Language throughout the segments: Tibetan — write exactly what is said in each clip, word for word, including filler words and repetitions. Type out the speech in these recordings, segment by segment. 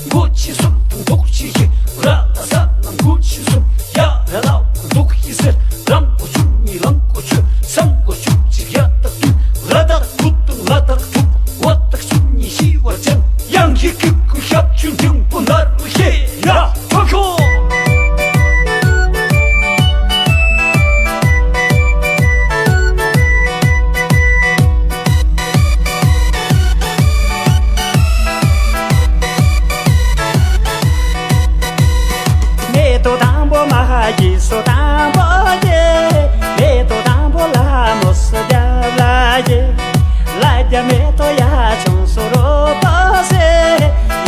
མགོ་ཆེ་གསུམ་དང་མདོག་ཆེ་བཞི། ར་ལ་ས་ལ་མགོ་ཆེ་གསུམ། ཡ་ར་ལ་མདོག་ཆེ་གསེར། ར་མགོ་ཆུ་གཉིས་ལ་མགོ་ཆུ། ས་མགོ་ཆུ་གཅིག་ཡ་དག་དུས། ར་དག་བུ་དང་ལ་དག་ཕྲུག་བ་དག་ཆུ་གཉིས་ཤི་བར་ཅན། ཡང་ཡི་གི་གུ་ཞབས་ཆུ་འབྲིང་པོ་ནར་ཤེས་ཡ་ཐོ་ཤོ། མེ་ཏོག་དང་པོ་མ་གྱིས་སུ་དང་པོ་རྒྱས། མེ་ཏོག་དང་པོ་ལ་མོ་སུ་རྒྱབ་ལ་རྒྱས། ལ་རྒྱ་མེ་ཏོག་ཡ་ཆུང་སུ་རོ་པོ་སེ།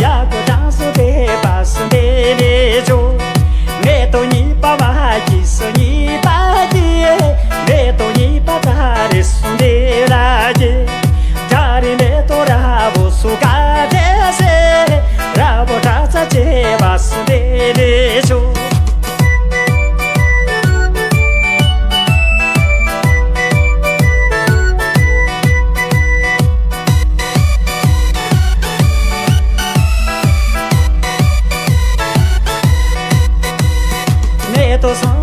ཡ་གོ་ཀྲང་སུ་དེ་པ་སུ་འདི་ལི་ཅུ། མེ་ཏོག་གཉིས་པ་མ་གྱིས་སུ་གཉིས་པ་རྒྱས། མེ་ཏོག་གཉིས་པ་ད་རེ་སུ་འདི་ལ་རྒྱས། ད་རེ་མེ་ཏོག་ར་བོ་སུ་ཀ་དེ་སེ། ར་བོ་ད་ཙ་ཅེ་བ་སུ་འདི་ལི་ཅུ། མེ་ཏོག་སོ་